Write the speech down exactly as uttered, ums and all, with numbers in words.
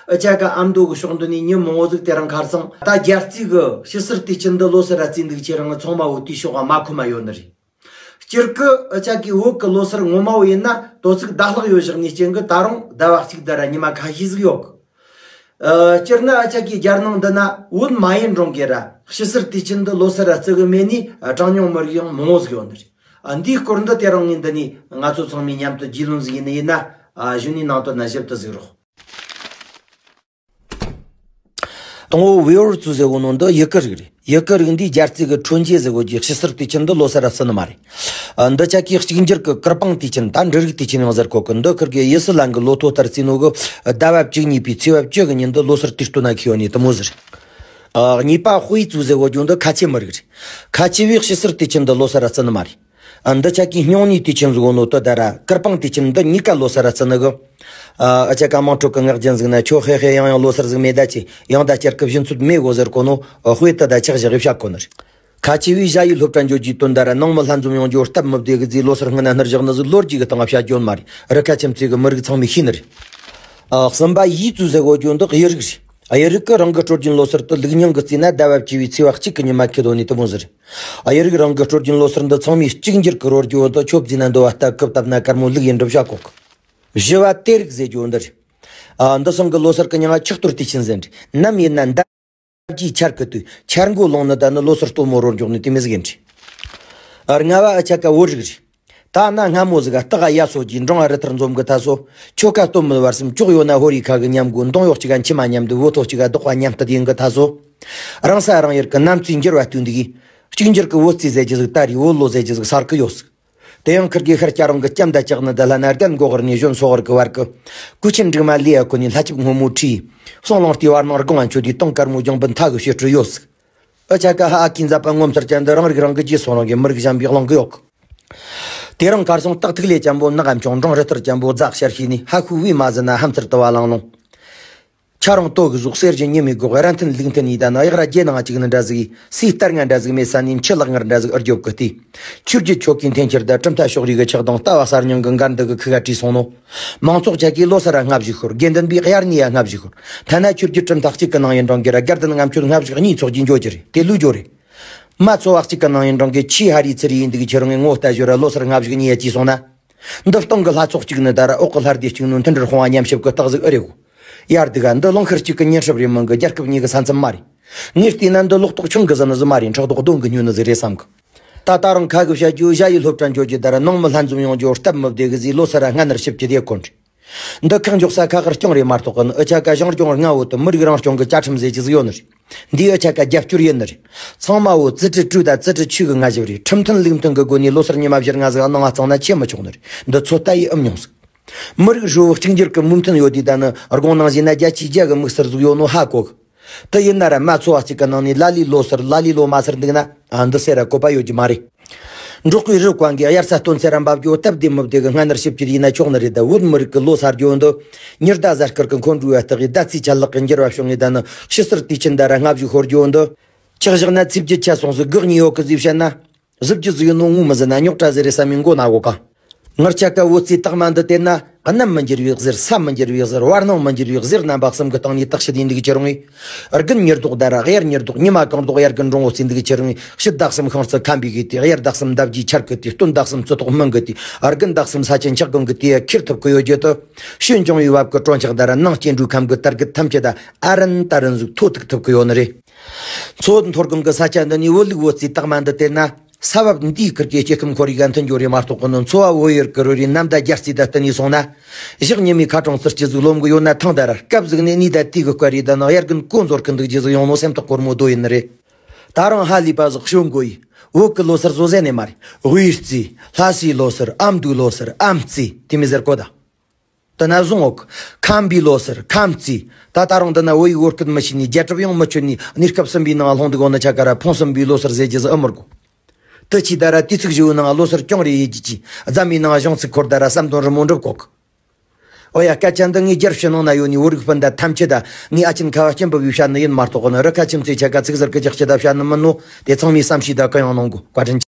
ཨ་ཅག་ག་ཨ་མདོ་གི་ཕྱོགས་འདི་ནས་ཉིན་མང་བོ་ཟིག་དེ་རིང་ཁར་སང་ད་རྒྱལ་རྩེ་གི་ཕྱི་སེལ་དུས་ཆེན་འདི་ལོ་སར་ར་བརྩིས་འདུག་ཁྱེད་རང་ཚང་མ་བོ་དེའི་ཕྱོགས་ག་མ་ཁོམ་མ་ཡོད་ནི་རེད། སྤྱིར་གི་ཨ་ཅག་གི་བོད་གི་ལོ་སར་ངོ་མ་བོ་ཡིན་ན་དོ་ཚིགས་ཟླ་ལྷག་ཡོད་བཞག་ནས་རྐྱེན་གི་ད་རུང་ཟླ་བ་གཅིག་ད་ར་ཉི་མ་ཁ་ཤས་ཟིག་ཡོད་གི། ཨ་སྤྱིར་ན་ཨ་ཅག་གི་རྒྱལ་ནང་འདི་ན་བོད་མ་ཡིན་རང་གི་ར་ཕྱི་སེལ་དུས་ཆེན་འདི་ལོ་སར་ར་བརྩི་གི་མེད་ནི་ཨ་གྲངས་ཉུང་མི་རིགས་ཡང་མང་བོ་ཟིག་ཡོད་ནི་རེད། ཨ་འདིའི་སྐོར་འདི་དེ་རིང་ངས་འདི་ནས་ང་ཚོ་ཚང་མས་མཉམ་དུ་རྒྱུས་ལོན་ཟིག་ཡིན་ནི་ཡིན་ན། ཨ་གཞོན་ནུའི་ནང་དོན་ན་ཞིབ་ཏུ་གཟིགས་རོགས། དང་པོ་བེའུ་ཙུ་ཟེར་གོ་ནོ་འདི་ཡི་གེ་རིགས་རེད། ཡི་གེ་རིགས་འདིས་རྒྱལ་རྩེ་གི་ཁྲོན་རྗེ་ཟེར་གོ་རྒྱུའི་ཕྱི་སེལ་དུས་ཆེན་འདི་ལོ་སར་ར་བརྩི་ནི་མ་རེད། ཨ་འདི་ཆ་གི་གཅིག་འགྱུར་གི་ཀིར་པང་དུས་ཆེན་ད་འབྲུ་རིགས་དུས་ཆེན་ཡང་ཟེར་གོ་གི། འདི་ཁིར་གི་དབྱི་སི་ལན་གི་ལོ་ཐོ་ལྟར་བརྩིས་ནོ་གི་ཟླ་བ་བཅུ་གཉིས་པའི་ཚེས་པ་བཅུ་གི་ཉིན་འདི་ལོ་སར་དུས་སྟོན་ན་ཁེལ་ཡོད་ནི་དེ་མོ་ཟིག་རེད། ཨ་གཉིས་པ་ཧུའེ་ཙུ་ཟེར་གོ་རྒྱུ་འདི་ཁ་ཆེ་མི་རིགས་རེད། ཁ་ཆེ་བས་ཕྱི་སེལ་དུས་ཆེན་འདི་ལོ་སར་ར་བརྩི་ནི་མ་རེད། ཨ་འདི་ཆ་གི་སྨྱུང་གནས་དུས་ཆེན་ཟེར་གོ་ནོ་དེ་ད་ར་ཀིར་པང་དུས་ཆེན་འདི་གཉིས་ཀ་ལོ་སར་ར་བརྩི་ནི་གི། ཨ་ཨ་ཅག་ག་དམངས་ཁྲོད་གི་ངག་རྒྱུན་ཟིག་ན་ཁྱོ་ཧེ་ཧེ་ཡང་ཡང་ལོ་སར་ཟིག་མེད་ད་ཅི་ཡང་ད་བསྐྱར་གི་བཞིན་ཚོད་མེད་གོ་ཟེར་གོ་ནོ་དཔེ་དེ་ད་ཆག་བཞག་གི་བཤད་གོ་ནི་རེད། ཁ་ཆེ་བས་ཞ་ཡི་སློབ་གྲྭ་འགྱོ་རྒྱུའི་དོན་ད་ར་ནང་མི་ལྷན་འཛོམས་ཡོང་རྒྱུ་སྟབས་མི་བདེ་གི་ཟེ་ལོ་སར་སྔོན་ན་སྣུར་བཞག་ནི་ཟིག་ལོ་རྒྱུས་གི་སྟེང་བཤད་རྒྱུ་མ་རེད། རི་ཁ་ཁྱིམ་མཚེས་གི་མི་རིགས་ཚང་མས་ཤེས་ནི་རེད། ཨ་གསུམ་པ་ཡི་ཙུ་ཟེར་གོ་རྒྱུ་འདི་དབྱི་རིགས་རེད། དབྱི་རིགས་གི་རང་གི་སྲོལ་རྒྱུན་ལོ་སར་དེ་ལུགས་རྙིང་གི་བརྩིས་ན་ཟླ་བ་བཅུ་བའི་ཚེས་པ་གཅིག་གི་ཉི་མ་ཁེལ་དོ་ནི་དེ་མོ་ཟིག་རེད། དབྱི་རིགས་རང་གི་སྲོལ་རྒྱུན་ལོ་སར་འདི་ཚང་མས་གཅིག་འགྱུར་གི་རོལ་རྒྱུ་འོ་དེ་ཁྱོ་བརྩིས་ན་འདོད་པ་ལྟ་སྐབས་བཏབ་ན་དཀར་མོ་ལུགས་ཡིན་འགྲུབ་བྱ་གོ་གི། བཞི་བ་དེ་རིགས་ཟེར་རྒྱུ་འདི་རེད། ཨ་འདི་སང་གི་ལོ་སར་གི་མྱིང་ང་ཆུ་གཏོར་དུས་ཆེན་ཟེར་རེད། ནམ་ཡིན་ན་འདབ་ཀྱི་ཆར་གི་དུས་ཆར་མགོ་ལོང་ནི་ད་ནི་ལོ་སར་སྟོན་མོ་རོལ་འཇོག་ནི་དེ་མོ་ཟིག་ཡིན་རེད། ཨ་ལྔ་བ་ཨ་ཅག་ག་བོད་རིགས་རེད། ད་ན་སྔ་མོ་ཟིག་ག་སྟག་ག་ཡ་སོ་གྱི་འབྲོང་བ་རི་ཐར་འཛོམས་གི་ཐ་སོ། ཁྱོ་ག་སྟོན་མི་བར་གསུམ་ཅོག་ཡོད་ན་ཧོ་རི་ཁ་གི་ཉམས་དགོས། མདུང་གཡོག་གཅིག་ག་མཆི་མ་མཉམ་དུ་བོ་ཐོག་གཅིག་ག་རྡོག་པ་མཉམ་དུ་ཡིན་གི་ཐ་སོ། རང་ས་རང་ཡུལ་གི་གནམ་གཤིས་འགྱུར་བ་བསྟུན་འདུག་གི། གཅིག་འགྱུར་གི་བོད་རྩིས་ཟེར་རྒྱུ་ཟིག་ད་རེས་བོད་ལོ་ཟེར་རྒྱུ་ཟིག་སར་གི་ཡོད་ཟིག། དེ་ཡང་ཁིར་གི་ཤར་སྐྱ་རོང་གི་སྐྱམ་མདའ་ལྕགས་ནི་ད་ལྷ་ན་རྒན་མགོ་དཀར་ནས་གཞོན་སོ་དཀར་གི་བར་གི། ཀུ་ཆེན་འབྲུག་མ་ལི་ཡ་ཁོ་ནས་ལྷ་ཆབ་སྔོན་མོ་ཁྲིད། སོང་ལོང་ལྟེ་བར་ནང་སྒོང་ང་མཆོད་དུས་དུང་དཀར་མོ་ལྗང་བུ་མཐའ་གི་བཤད་སྲོལ་ཡོད་ཟིག། ཨ་ཅག་ག་ཧ་ཨ་ཀི་མཛད་པ་ངོ་མཚར་ཅན་འདི་རང་རིགས་རང་གི་རྗེས་སོང་རང་གི་མི་རིགས་གཞན་པའི་གླེང་གི་ཡོད་གི། དེ་རིང་ཁར་སོང་སྟག་ཐིག་ལེ་ཅན་པོ་ནག་གམ་ཆུང་འབྲོང་རི་ཐར་ཅན་པོ་རྫ་ཤར་ཤེས་ནས་ཧ་ཤུ་བས་མ་ཟིན་ན་ཧམ་ཚུར་དུ་བ་ལང་ལོང་། ཁྱ་རང་ལྟོ་གི་ཟོག་གསེར་གྱི་ཉི་མའི་སྒོ་ར་མཐུན་ལུགས་མཐུན་ཡིན་ད་ན་གཡག་ར་རྒྱལ་ནང་གཅིག་ནི་འདྲ་ཟིག་ཡིན། སའི་སྟར་ང་འདྲ་ཟིག་མེད་ས་ནས་འཆི་ལག་ངར་འདྲ་ཟིག་ཨར་རྒྱོབ་གི་སྟེ། ཆོས་བརྒྱུད་ཆོ་གའི་འཐེན་འཁྱེར་དང་གྲུབ་མཐའ་ཕྱོགས་རིས་གི་ཆགས་སྡང་ལྟ་བ་གསར་རྙིང་གི་འགལ་འདུ་གི་ཁུ་ག་བྲིས་སོང་ནོ། མང་ཚོགས་ཅག་གིས་ལོ་སར་ར་སྔ་བཞུགས་ཤོར། དགེ་འདུན་པས་དབྱར་གནས་ཡ་སྔ་བཞུགས་ཤོར། ཐ་ན་ཆོས་བརྒྱུད་གྲུབ་མཐའ་གཅིག་གི་ནང་ཡིན་རུང་གི་ར་དགའ་ལྡན་ལྔ་མཆོད་སྔ་བཞུགས་གཉིས་ཚོགས་ཀྱིས་འགྱོ་རྒྱུ་རེད། དེ་ལོས་འགྱོ་རེད། མ་ཚོ་བ་གཅིག་གི་ནང་ཡིན་རུང་གི་ཆེས་ཧ་རི་ཚི་རི་ཡིན་འདུག་ཁྱེད་རང་ངོ་ལྟ་ཞོར་ར་ལོ་སར་སྔ་བཞུགས་གཉིས་ཡ་ཅིས་སོང་ན། འདི་སྟེང་གི་ལྷ་ཚོགས་གཅིག་ནི་ད་ར་འོག་གི་ལྷ་སྡེ་གཅིག་ནོ་མཐུན་སྒྲིལ་སྤོང་བ་ཉམས་ཞིབ་གི་རྟགས་ཟིག་ཨེ་རེད་གོ། ཡར་འདུག་ག་འདི་རླུང་ཤུགས་གཅིག་གི་མཉེན་སྲིབ་རེད་མིན་གི། རྒྱལ་ཁབ་གཉིས་གི་ས་མཚམས་མ་རེད། ངས་བལྟས་ན་འདི་ལོག་རྟོག་ཆུང་གི་ཟིན་ནི་ཟིག་མ་རེད། ཕྲག་དོག་གདོན་གི་སྨྱོ་ནི་ཟིག་རེད་བསམ་གི། ད་ད་རུང་ཁ་གི་བཤད་རྒྱུ་ཞ་ཡི་སློབ་གྲྭ་འགྱོ་རྒྱུ་ད་ར་ནང་མི་ལྷན་འཛོམས་ཡོང་རྒྱུ་སྟབས་མི་བདེ་གི་ཟིག་ལོ་སར་ར་སྔ་ནར་ཞིབ་ཀྱི་དེ་གོ་འདྲི། འདི་ཁག་འཇོག་ས་ཁག་གི་སྐྱོང་རེད་མ་གཏོགས་གི་ནི། ཨུ་ཅག་ག་ཞིང་སྐྱོང་ལྔ་བོ་དེ་མི་རིགས་རང་སྐྱོང་གི་བཅའ་ཁྲིམས་ཟེར་རྒྱུ་ཟིག་ཡོད་ནི་རེད། འདིའི་ཨུ་ཅག་ག་རྒྱབ་སྐྱོར་ཡིན་ནི་རེད། ཚང་མ་བོ་ཙི་ཀྲི་ཀྲུའུ་དང་ཙི་ཀྲི་ཆུའུ་གི་ང་ཞབས་རེད། ཁྲིམས་མཐུན་ལུགས་མཐུན་གི་སྒོ་ནས་ལོ་སར་ཉི་མ་བཞི་ལྔ་ཟིག་ནང་ང་གཙང་ན་ཆེ་མི་ཆོག་ནི་རེད། འདི་ཚོ་ལྟ་ཡི་ཨུམ་མྱོང་ཟིག། མི་རིགས་ཧྲིལ་བོ་གཅིག་འགྱུར་གི་མོས་མཐུན་ཡོད་དུས་ད་ནི་དགོང་ནང་བཞིན་ན་བརྒྱ་ཆའི་བརྒྱ་གི་དམིགས་བསལ་ཟིག་ཡོད་ནོ་ཧ་གོ་གི། དེ་ཡིན་ན་ར་མ་ཚོ་བ་གཅིག་གི་ནང་ནས་ལ་ལས་ལོ་སར་ལ་ལས་ལོ་མ་སར་འདུག་ན། ཨ་འདི་ཟེར་ར་བཀོད་པ་ཡོད་རྒྱུ་མ་རེད། འབྲོག་པའི་རི་ཀོང་གི་དབྱར་ས་སྟོན་ཚེ་ར་འབབ་རྒྱུ་སྟབས་བདེ་མི་བདེ་གི་སྔ་ནར་ཞིབ་ཀྱི་ཡིན་ན་ཆོག་ནི་རེད། ད་བོད་མི་རིགས་ཀྱི་ལོ་སར་རྒྱུ་འདི་ཉི་ཟླ་གཟའ་སྐར་གི་འཁོན་འགྲོ་བ་སྟག་གི་ཟླ་ཚེས་ཆ་ལག་གི་འགྱུར་བ་བྱུང་ངེ་ད་ནི་ཕྱི་སར་དུས་ཆེན་ད་ར་སྔ་བཞུགས་ཤོར་རྒྱུ་འདི། ཆག་བཞག་ན་ཚིབ་རྒྱུ་ཆ་སོང་ཟིག་སྒུག་ཉེ་ཡོད་གི་ཟིག་བཤད་ན། གཟི་བརྗིད་ཟིག་ཡིན་ནོ་ངོ་མི་ཟིན་ན་རྙོག་དྲ་ཟིག་རེད་བསམ་མི་མགོ་ན་གོ་ག། ངར་ཆ་ཀ་བོད་རྩིས་རྟགས་མ་འདི་བལྟས་ན། གནམ་མི་འགྱུར་བའི་གཟེར། ས་མི་འགྱུར་བའི་གཟེར། བར་སྣང་མི་འགྱུར་བའི་གཟེར་རྣམ་པ་གསུམ་གི་སྟེང་ནས་བརྟག་ཞིབ་ཡིན་འདུག་ཁྱེད་རང་ངས། དགུན་ཉི་ཟློག་ད་ར་དབྱར་ཉི་ཟློག། ཉི་མ་གང་ཟློག་དབྱར་དགུན་འབྲོང་བོ་རྩིས་འདུག་ཁྱེད་རང་ངས། ཕྱི་ཟླ་གསུམ་ཤིང་རྩི་ཁམས་པའི་གི་དུས། དབྱར་ཟླ་གསུམ་འདབ་ཀྱི་ཆར་གི་དུས། སྟོན་ཟླ་གསུམ་རྩི་ཏོག་སྨན་གི་དུས། དགུན་ཟླ་གསུམ་ས་ཆེན་འཁྱག་གོང་གི་དུས་ཁྱེར་ཐུབ་གི་ཡོད་རྒྱུ་དུ། ཕྱི་འབྱུང་བའི་བབ་གི་གྲོན་ཆག་ད་ར་ནང་སྐྱེ་འགྲོའི་ཁམས་གི་དར་གི་ཐམས་ཅད་ད་ཨ་རན་ཏ་རན་ཟིག་ཐོ་ཐུག་ཐུབ་གི་ཡོད་ནི་རེད། མཚོ་བོད་མཐོ་སྒང་གི་ས་ཆ་འདི་ནས་བོད་ལུགས་བོད་རྩིས་རྟགས་མ་འདི་བལྟས་ན། ས་བབ་འདིའི་ཁུར་གྱི་སྐྱེ་ཁམས་ཁོར་ཡུག་ག་མཐུན་འགྱུར་རེ་མ་གཏོགས་གི་ནི། མཚོ་བ་བོད་ཡུལ་གི་རོལ་རའི་ནམ་ཟླ་རྒྱ་རྩིས་དང་བསྟུན་ནས་སོང་ན། ཞག་ཉི་མའི་ཁ་གྲངས་ཙི་ཅི་ཟིག་ལོམ་གི་ཡོད་ན་ཐང་ད་ར། སྐབས་ཟིག་ནས་ནི་ཟླ་དུས་གི་སྐར་རེ་ད་ནི་དབྱར་དགུན་གོ་འཛོར་གི་འདུག་རྒྱུ་ཟིག་ཡོང་ནོ་སེམས་ཐག་གོར་མོ་རྡོ་ཡིན་ནི་རེད། ད་རུང་ཧ་ལས་པ་ཟིག་ཤོད་དགོས་ཡི། བོད་གི་ལོ་སར་བཟོ་ཟེར་ནས་མ་རེད། དབུས་རྩིས། ལྷ་སའི་ལོ་སར། ཨ་མདོའི་ལོ་སར། ཨ་མ་རྩིས། དེ་མི་ཟེར་གོ་ད། དེ་ན་བཟུང་འོག། ཁམས་པའི་ལོ་སར། ཁམས་རྩིས། ད་ད་རུང་འདི་ན་བོད་ཡིག་བོད་སྐད་མི་ཤེས་ནས། རྒྱལ་གྲབས་ཡང་མི་ཆོད་ནས། གནས་སྐབས་གསུམ་པའི་ནང་ལྷུང་འདུག་གོ་ནི་ཆ་ཀ་ར་ཕུང་གསུམ་པའི་ལོ་སར་ཟེར་རྒྱུ་ཟིག་ཨེ་མི་དགོས། དེ་ཆི་ད་ར་དུས་ཚིགས་བཞི་བོའི་ནང་ལོ་སར་གྱོང་རེ་ཡེད་རྒྱུ་ཅི། རྫ་མའི་ནང་གཞུང་ཚིག་འཁོར་ད་ར་བསམ་དོན་རི་མོ་འགྲུབ་གོ་གི། ཨོ་ཡ། སྐད་ཆ་འདི་ངས་རྒྱལ་ཕྱི་ནང་ན་ཡོད་ནི་བོད་རིགས་སྤུན་ཟླ་ཐམས་ཅད་ད། ངས་ཨ་ཆེན་ཁ་བ་སྐྱེན་པ་བའི་བཤད་ནི་ཡིན་མ་གཏོགས་གི་ནི། རི་ཁ་ཁྱིམ་མཚེས་ཆ་ཀ་ཚིག་ཟུར་གི་ཅག་ཅི་ད་བཤད་ནི་མིན་ནོ། དེ་ཚང་མས་བསམ་ཤེས་ད་གུ་ཡངས་གནང་དགོས། བཀའ་དྲིན་ཆེ།